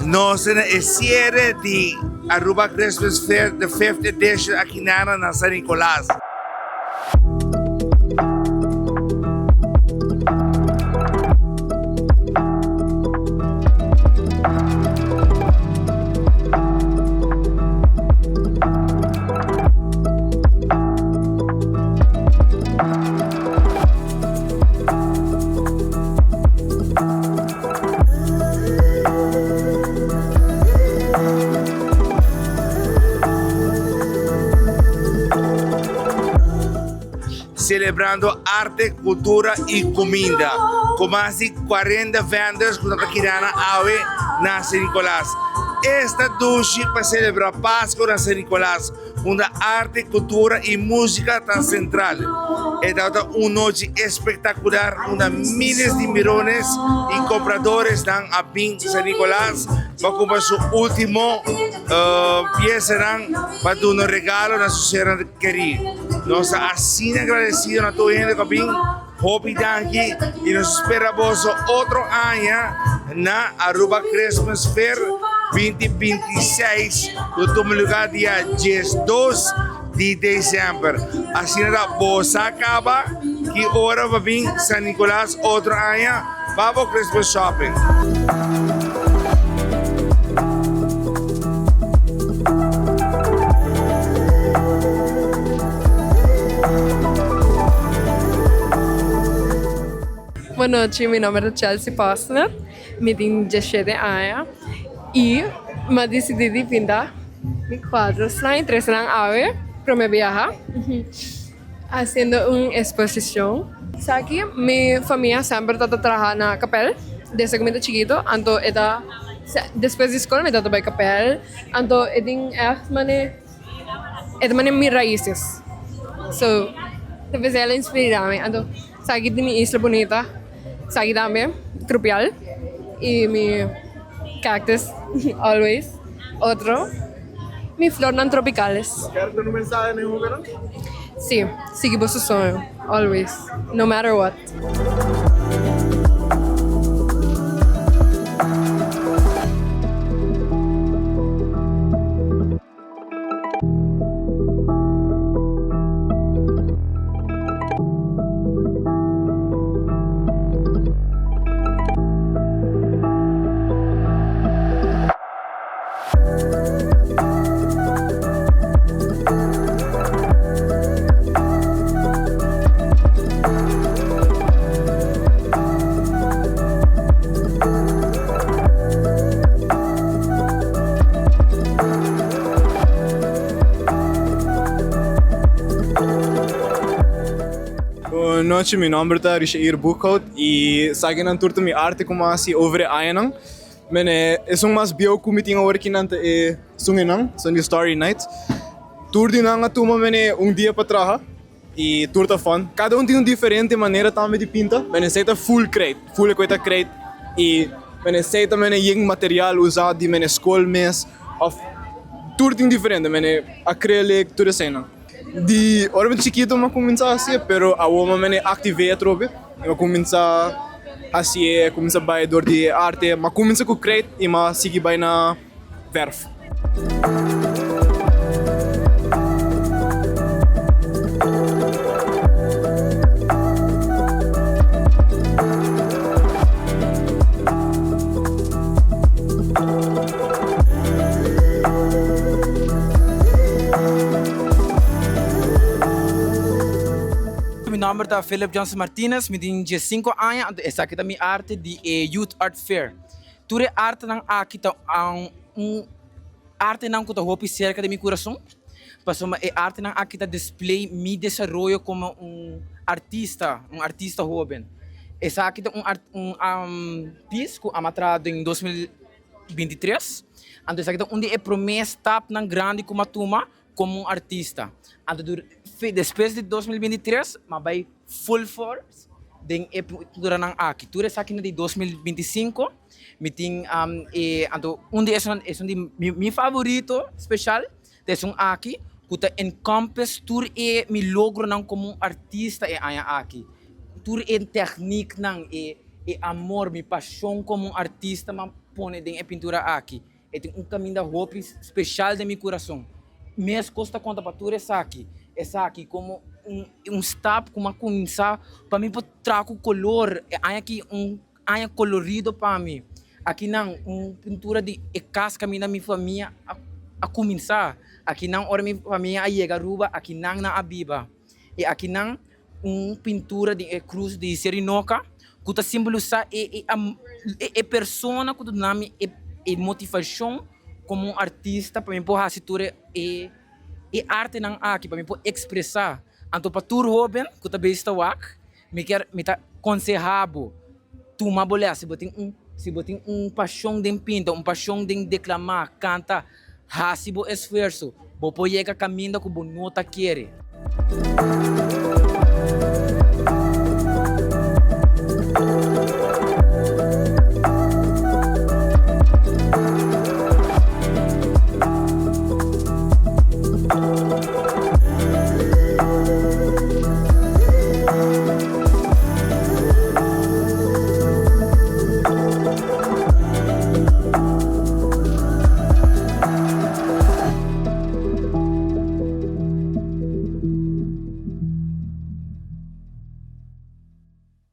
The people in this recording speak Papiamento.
Nos ta na e cierre di Aruba Christmas Fair, the fifth edition aki nana na San Nicolas. Celebrando arte, cultura y cuminda cu mas di cuarenta vendors cu ta ta keda na awe na San Nicolas. Esta dushi pa celebra Pasco na San Nicolas. Unda arte, kultura i músika ta sentral. E tabata un nochi espektakular unda miles di mirones i kompradoresnan a bin San Nicolas pa kumpra su último piesanan pa duna regalo na su sernan kerí. Nos ta asina agradesido na tur hende ku a bin. Hopi danki y nos spera boso otro aña na Aruba Christmas Fair 2026 cu tuma lugar dia 12 di december. Asina ta bo sa caba ki ora pa bin San Nicolas otro aña pa bo Christmas shopping. Bon nochi, mi nomber ta Chelsea Posner, mi tin diesshete aña y mi a dicidi di pinta mi cuadrosnan y tresnan awe prome biaha haciendo un exposicion. Esaki mi famia semper ta ta traha na kapel desde cu mi ta chikito anto e ta despues di scol mi ta ta bay kapel anto e tin echt mane. E ta manera mi raises. So, ta pensé el a inspirá mi. Anto, esaki di mi isla bunita. Esaki tambe, trupial. Y mi cactus, always. Otro, mi flornan tropicales. Kier duna un mensahe na e hobennan? Sí, sigui boso soño, always, no matter what. Bon nochi, mi nomber ta Rishair Boekhout y esaki nan tur ta mi arte cu mi a haci over e añanan. Mene, esun mas bieu cu mi tin awor aki nan ta e sungenan, son di Starry Night. Tur di nan a tuma mene un dia pa traha y tur ta fun. Cada un tin un diferente manera tambe di pinta. Mene, esey ta full krijt, full e cu e ta krijt y mene esey ta mene yen material usa di mene scol mes of tur tin diferente, mene acrylic, tur eseynan. Di ora mi chikito mi a cuminsa haci'e pero awor mi a mene activ'e atrobe. Mi a cuminsa haci'e, cuminsa bay door di e arte. Mi a cuminsa cu krijt y mi a sigui bay na verf. Mi nomber ta Philip Johnson Martinez, mi tin diesinco aña, anto esaki ta mi arte di e Youth Art Fair. Tur e artenan aki ta un artenan ku ta hopi serka di mi kurason, pasobra e artenan aki ta display mi desaroyo komo un artista, un artista hoben. Esaki ta un piece ku amo a traha den 2023, anto esaki ta un di e prome stapnan grandi ku mi a tuma komo un artista. Anto despues di 2023 mi a bai full force den e pinturanan aki. Tur esakinan di 2025 mi tin e anto un di esun esun di mi favorito special ta esun aki ku ta encompass tur e mi logronan komo un artista e aña aki. Tur e tekniknan e. E amor, mi pashon komo un artista m'a pone den e pintura aki. E tin un kaminda hopi speshal den mi kurason. Meskos ta konta pa tur esaki. Esaki komo un un stap ku m'a kuminsá pa mi por traha ku kolor. E aña aki un aña kolorido pa mi. Akinan un pintura di e kas kaminda mi famia a a kuminsá. Akinan ora mi famia a yega Aruba akinan nan a biba. E akinan un pintura di e krus di Serinoka ku ta simbolisá e e e persona ku ta duna mi e e motivashon komo un artista pa mi por hasi tur e e e artenan aki pa mi por ekspresá. Anto pa tur hóben ku ta bes ta wak mi kier mi ta konsehá bo tuma bo lès si bo tin un si bo tin un pashon den pinta un pashon den deklamá kanta hasi bo esfuerso bo por yega kaminda ku bo no ta kere.